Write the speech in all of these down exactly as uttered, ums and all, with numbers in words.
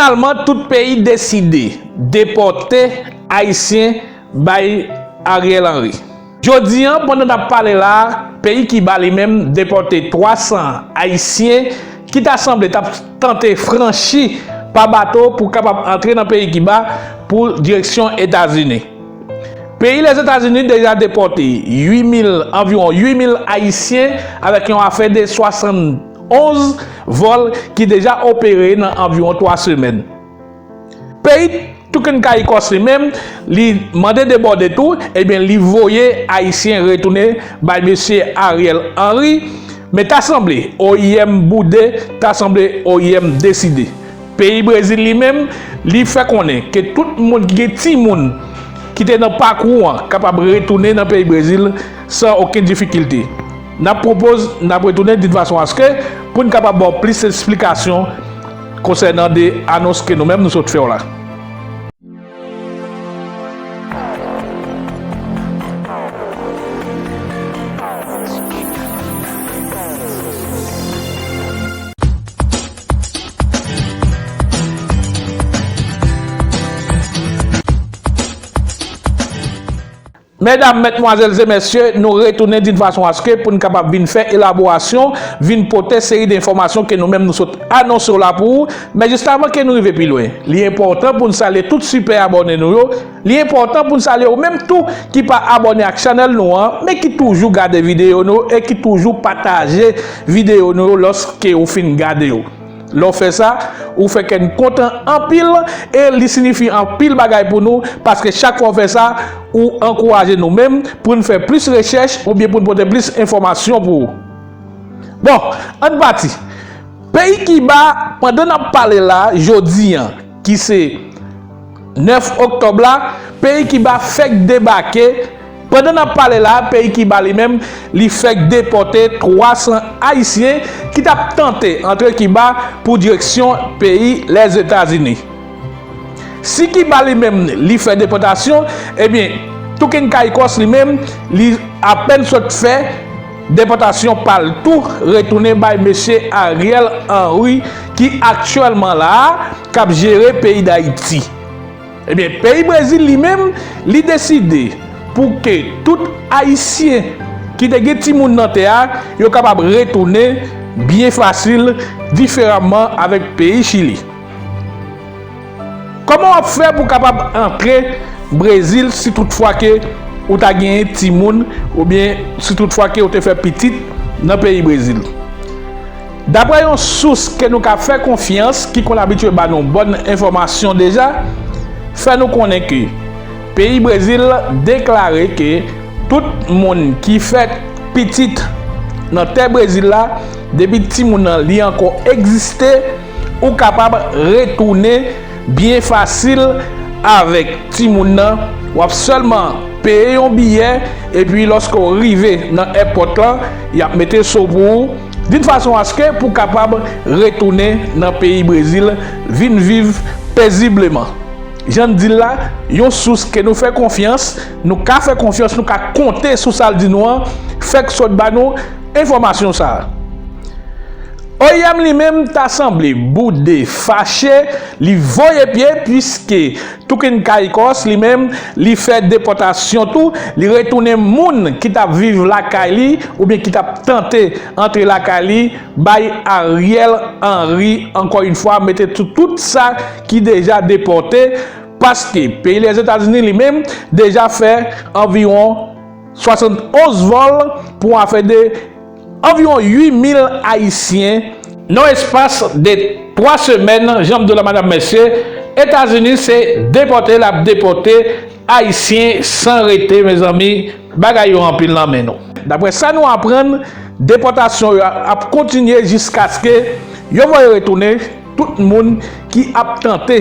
Finalman, tout peyi deside depòte Ayisyen bay Ariel Henry. Jodi a, pandan n ap pale la a, peyi Kiba li menm depòte twa san Ayisyen ki ta sanble t ap tante franchi pa bato pou kapab antre nan peyi Kiba pou direksyon Etazini. Peyi Lèzetazini deja depòte uit mil, anviwon uit mil Ayisyen avèk yon afè de swasann onz vòl ki deja opere nan anviwon twa semèn. Peyi Touken Kayikòs li menm, li mande debòde tou, ebyen, li voye Ayisyen retounen bay mesye Ariel Henry. Men ta sanble O I M boude, ta sanble O I M deside. Peyi Brezil li menm, li fè konnen ke tout moun ki gen timoun ki te nan pakou an kapab retounen nan peyi Brezil san okenn difikilte. N ap pwopoz, n ap retounen d'une façon à ce que pou n kapab ba w plis esplikasyon konsènan de anons ke nou menm nou sot fè w la. Medam, medmwazèl e mesye, nou retounen d'une façon à ce que pou n kapab vin fè elaborasyon, vin pote seri de enfòmasyon ke nou menm nou sot anonse w la pou ou. Men jis avan ke nou rive pi lwen, li enpòtan pou n salye tout sipè abòne nou yo. Li enpòtan pou n salye ou menm tou ki pa abòne ak chanèl nou an, men ki toujou gade videyo nou e ki toujou pataje videyo nou yo lòske ou fin gade yo. Lè w fè sa, ou fè kè n kontan anpil e li siyifi anpil bagay pou nou, paske chak fwa w fè sa, ou ankouraje nou menm pou n fè plis rechèch oubyen pou n pote plis enfòmasyon pou ou. Bon, ann pati. Peyi Kiba, pandan n ap pale la, jodi a, ki se nèf oktòb la, peyi Kiba fèk debake. Pandan n ap pale la, peyi Kiba li menm, li fèk depòte twa san Ayisyen ki t ap tante antre Kiba pou direksyon peyi Lèzetazini. Si Kiba li menm, li fè depòtasyon, ebyen, Touken Kayikòs li menm, li apèn sot fè depòtasyon pa l tou retounen bay mesye Ariel Henry ki aktyèlman la a, k ap jere peyi Dayiti. Ebyen, peyi Brezil li menm, li deside pou ke tout Ayisyen ki te gen timoun nan tè a, yo kapab retounen byen fasil, diferaman avèk peyi Chili. Kòman w ap fè pou kapab antre Brezil si toutfwa ke ou ta genyen timoun oubyen si toutfwa ke ou te fè pitit nan peyi Brezil? Daprè yon sous ke nou ka fè konfyans, ki konn abitye ba nou bòn enfòmasyon deja, fè nou konnen ke peyi Brezil deklare ke tout moun ki fè pitit nan tè Brezil la, depi timoun nan li ankò egziste, ou kapab retounen byen fasil avèk timoun nan. W ap sèlman peye yon biyè, epi lòske w rive nan èpòt lan, y ap mete so pou ou, d'une façon à ce que pou kapab retounen nan peyi Brezil, vin viv pezibleman. Jan n di l la, yon sous ke nou fè konfyans, nou ka fè konfyans, nou ka konte sou sa l di nou an, fèk sot ba nou enfòmasyon sa a. O I M li menm ta sanble boude, fache, li voye pye, piske Touken Kayikòs li menm, li fè depòtasyon tou, li retounen moun ki t ap viv lakay li, oubyen ki t ap tante antre lakay li, bay Ariel Henry, ankò yon fwa, mete sou tout sa ki deja depòte, paske peyi Lèzetazini li menm deja fè anviwon swasann onz vòl pou afè de anviwon uit mil Ayisyen. Nan espas de twa semèn, jan m di w la, madam, mesye, Etazini se depòte, l ap depòte Ayisyen san rete, mezanmi, bagay yo anpil nan men nou. Daprè sa nou aprann, depòtasyon yo ap kontinye jiskaske yo voye retounen tout moun ki ap tante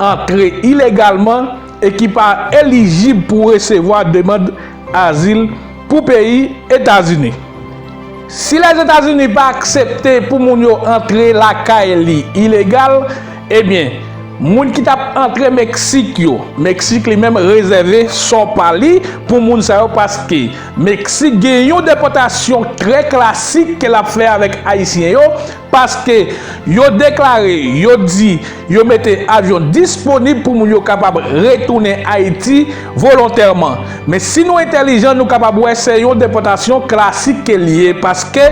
antre ilegalman e ki pa elijib pou resevwa demann azil pou peyi Etazini. Si Lèzetazini pa aksepte pou moun yo antre lakay li ilegal, ebyen, Moun ki t ap antre Meksik yo, Meksik li menm rezève sò pa li pou moun sa yo, paske Meksik gen yon depòtasyon trè klasik ke l ap fè avèk Ayisyen yo, paske yo deklare, yo di, yo mete avyon disponib pou moun yo kapab retounen Ayiti volontèman. Men si nou entèlijan, nou kapab wè se yon depòtasyon klasik ke l ye, paske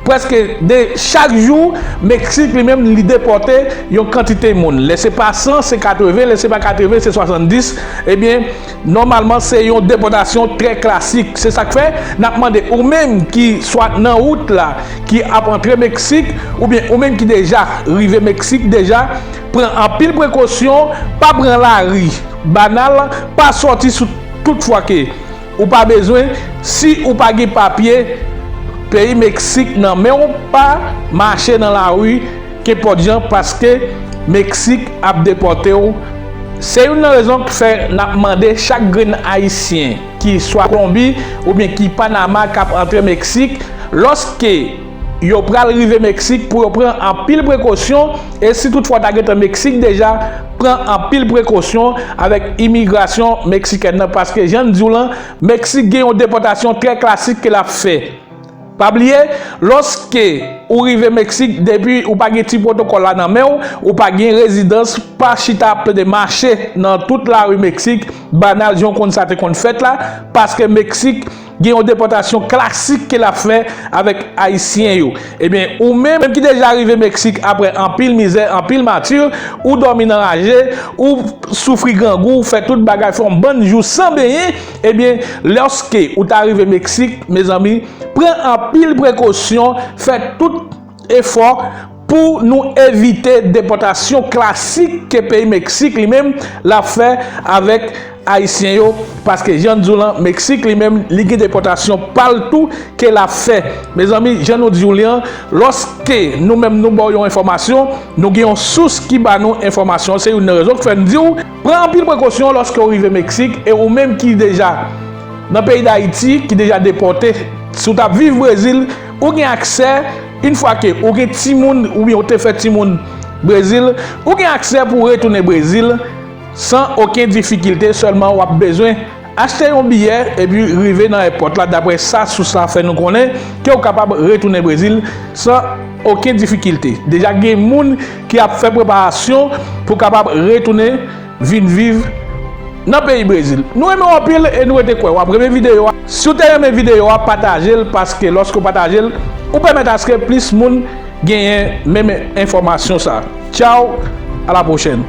prèske de chak jou, Meksik li menm li depòte yon kantite moun. Lè se pa san, se katreven, lè se pa katreven, se swasanndis. Ebyen, nòmalman, se yon depòtasyon trè klasik. Se sa k fè, n ap mande ou menm ki swa nan wout la, ki ap antre Meksik, oubyen ou menm ki deja rive Meksik deja, pran anpil prekosyon, pa pran lari banal, pa sòti sou tout fwa ke ou pa bezwen, si ou pa gen papye peyi Meksik nan men w, pa mache nan lari kenpòt jan, paske Meksik ap depòte w. Se youn nan rezon k fè n ap mande chak grenn Ayisyen, ki swa Kolonbi oubyen ki Panama, k ap antre Meksik, lòske yo pral rive Meksik, pou yo pran anpil prekosyon, e si toutfwa w ta gentan Meksik deja, pran anpil prekosyon avèk imigrasyon meksikèn nan, paske jan n di w lan, Meksik gen yon depòtasyon trè klasik ke l ap fè. Pa bliye, lòske ou rive Meksik, depi ou pa gen ti pwotokòl la nan men w, ou pa gen rezidans, pa chita ap plede mache nan tout lari Meksik, banal jan w konn sa te konn fèt la, paske Meksik gen yon depòtasyon klasik ke l ap fè avèk Ayisyen yo. Ebyen, ou menm ki deja rive Meksik apre anpil mizè, anpil mati, ou dòmi nan raje, ou soufri grangou, ou fè tout bagay, fè yon bann jou san benyen, ebyen, lòske ou ta rive Meksik, mezanmi, pran anpil prekosyon, fè tout efò pou nou evite depòtasyon klasik ke peyi Meksik li menm l ap fè avèk Ayisyen yo, paske jan n di w lan, Meksik li menm, li gen depòtasyon pa l tou ke l ap fè. Mezanmi, jan nou di w li an, lòske nou menm nou ba w yon enfòmasyon, nou gen yon sous ki ba nou enfòmasyon. Se youn nan rezon k fè n di w, pran anpil prekosyon lòske w rive Meksik, e ou menm ki deja nan peyi Dayiti, ki deja depòte, si w t ap viv Brezil, ou gen aksè, yon fwa ke ou gen timoun, oubyen ou te fè timoun Brezil, ou gen aksè pou w retounen Brezil san okenn difikilte, sèlman w ap bezwen achte yon biyè epi rive nan èpòt la, daprè sa sous la fè nou konnen, ke w kapab retounen Brezil san okenn difikilte. Deja gen moun ki ap fè preparasyon pou kapab retounen vin viv nan peyi Brezil. Nou renmen w anpil e nou rete kwè w ap renmen videyo a. Si w te renmen videyo a, pataje l, paske lòske w pataje l, ou pèmèt aske plis moun genyen menm enfòmasyon sa. Tchaw, a la pwochèn.